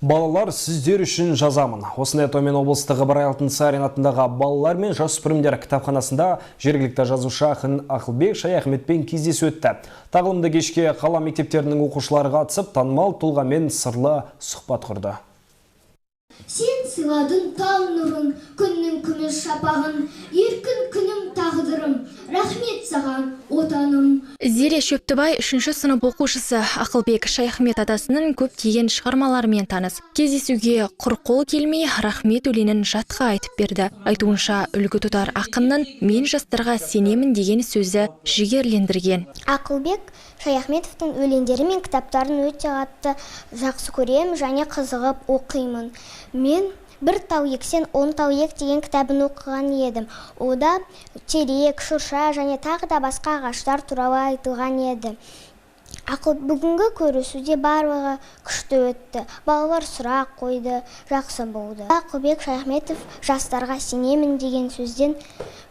Балалар, сіздер үшін жазамын. Осындай атаумен облыстық Ыбырай Алтынсарин атындағы балалар мен жасөспірімдер кітапханасында жергілікті жазушы ақын Ақылбек Шаяхметпен кездесу өтті. Тағылымды кешке қала мектептерінің оқушылары қатысып, танымал тұлғамен сырлы сұхбат құрды. Сен сыйладың таң нұрын, күннің күміс шапағын, еркін күнім, тағдырым, рахмет саған, Отаным. Зере Шөптібай — үшінші сынып оқушысы. Ақылбек Шаяхмет атасының көптеген шығармаларымен таныс. Кездесуге құр қол келмей, «Рахмет» өлеңін жатқа айтып берді. Айтуынша, үлгі тұтар ақынның «Мен жастарға сенемін» деген сөзі жігерлендірген. Ақылбек Шаяхметовтің өлеңдері мен кітаптарын өте қатты жақсы көремін және қызығып оқимын. Мен «Бір тал ексең, 10 тал ек» деген кітабын оқыған едім. Ода терек, шырша және тағы да басқа ағаштар туралы айтылған еді. Ақыл бүгінгі көрісуде барлығы күшті өтті. Балалар сұрақ қойды, жақсы болды. Ақылбек Шаяхметов «Жастарға сенемін» деген сөзден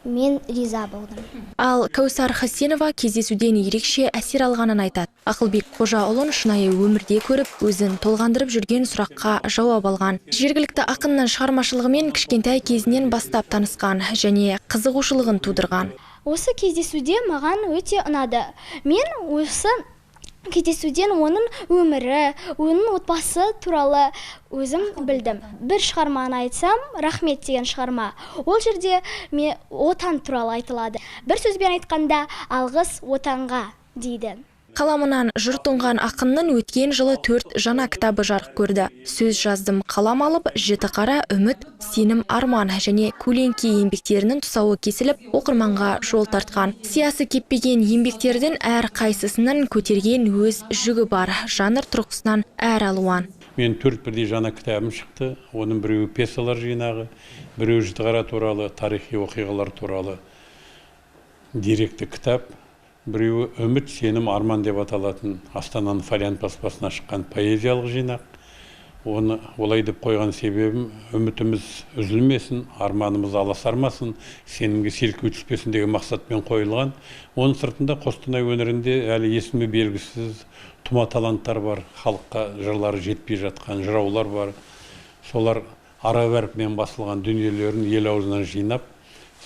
мен риза болдым. Ал Кәусар Хасенова кездесуден ерекше әсер алғанын айтады. Ақылбек Қожаұлын шынайы өмірде көріп, өзін толғандырып жүрген сұраққа жауап алған. Жергілікті ақынның шығармашылығымен кішкентай кезінен бастап танысқан және қызығушылығын тудырған. Осы кездесуде маған өте ұнады. Мен осы кездесуден оның өмірі, оның отбасы туралы өзім білдім. Бір шығарманы айтсам, «Рахмет» деген шығарма. Ол жерде ме Отан туралы айтылады. Бір сөзбен айтқанда, «Алғыс Отанға» дейді. Қаламынан жыр тұнған ақынның өткен жылы төрт жаңа кітабы жарық көрді. «Сөз жаздым қалам алып», «Жіті қара», «Үміт», «Сенім», «Арман» және «Көлеңке» еңбектерінің тұсауы кесіліп, оқырманға жол тартқан. Сиясы кеппеген еңбектердің әр қайсысының көтерген өз жүгі бар. Жанр тұрғысынан әр алуан. Мен төрт бірдей жаңа кітабым шықты. Оның біреуі пьесалар жинағы, біреуі Жітіқара туралы, тарихи оқиғалар туралы деректі кітап, біреуі «Үміт, сенім, арман» деп аталатын Астананың «Фолиант» баспасына шыққан поэзиялық жинақ. Оны олай деп қойған себебім, үмітіміз үзілмесін, арманымыз аласармасын, сенімге селкеу түспесін деген мақсатпен қойылған. Оның сыртында Қостанай өңірінде әлі есімі белгісіз тума таланттар бар, халыққа жырлары жетпей жатқан жыраулар бар. Солар араб әрпімен басылған дүниелерін ел аузынан жинап,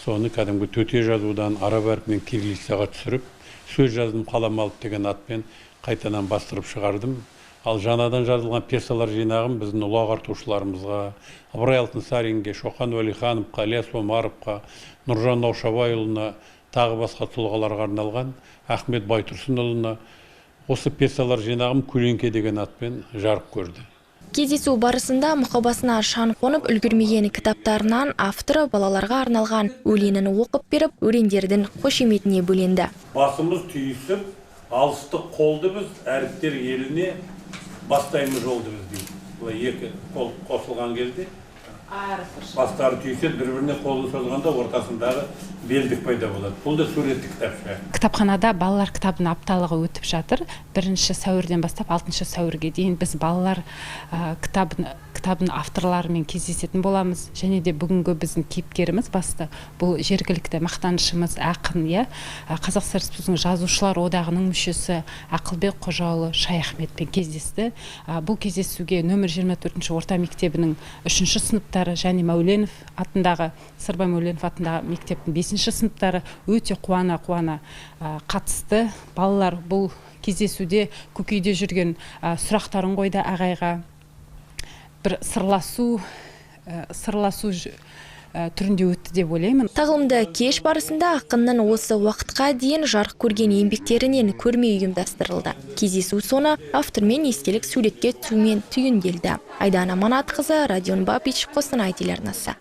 соны кәдімгі төте жазудан араб әрпімен кириллицаға түсіріп, «Сөз жаздым қалам алып» деген атпен қайтадан бастырып шығардым. Ал жаңадан жазылған пьесалар жинағым біздің ұлы ағартушыларымызға, Ыбырай Алтынсаринге, Шоқан Уәлихановқа, Ілияс Омаровқа, Нұржан Наушабайұлына, тағы басқа тұлғаларға арналған, Ахмет Байтұрсынұлына, осы пьесалар жинағым «Көлеңке» деген атпен жарық көрді. Кездесу барысында мұқабасына шаң қонып үлгермеген кітаптарынан авторы балаларға арналған өлеңін оқып беріп, өрендердің қошеметіне бөленді. Басымыз түйісіп, алыстық қолды біз, әріптер еліне бастаймыз жолды біз дейді. Былай екі қол қосылған кезде бастары түйіседі, бір біріне қолын созғанда ортасындағы белдік пайда болады. Бұл да суретті кітапша. Кітапханада балалар кітабының апталығы өтіп жатыр. 1 сәуірден бастап 6 сәуірге дейін біз балалар кітабының авторларымен кездесетін боламыз. Және де бүгінгі біздің кейіпкеріміз басты, бұл жергілікті мақтанышымыз, ақын, иә, Қазақстан Республикасының Жазушылар одағының мүшесі Ақылбек Қожаұлы Шаяхметпен кездесті. Бұл кездесуге нөмір 24 орта мектебінің үшінші сыныптары және Мәуленов атындағы, Сырбай Мәуленов атындағы мектептің бесінші сыныптары өте қуана қуана қатысты. Балалар бұл кездесуде көкейде жүрген сұрақтарын қойды ағайға. Бір сырласу түрінде өтті деп ойлаймын. Тағылымды кеш барысында ақынның осы уақытқа дейін жарық көрген еңбектерінен көрме ұйымдастырылды. Кездесу соңы автормен естелік суретке түсумен түйінделді. Айдана Манатқызы, Родион Бабич, Қостанай телеарнасы.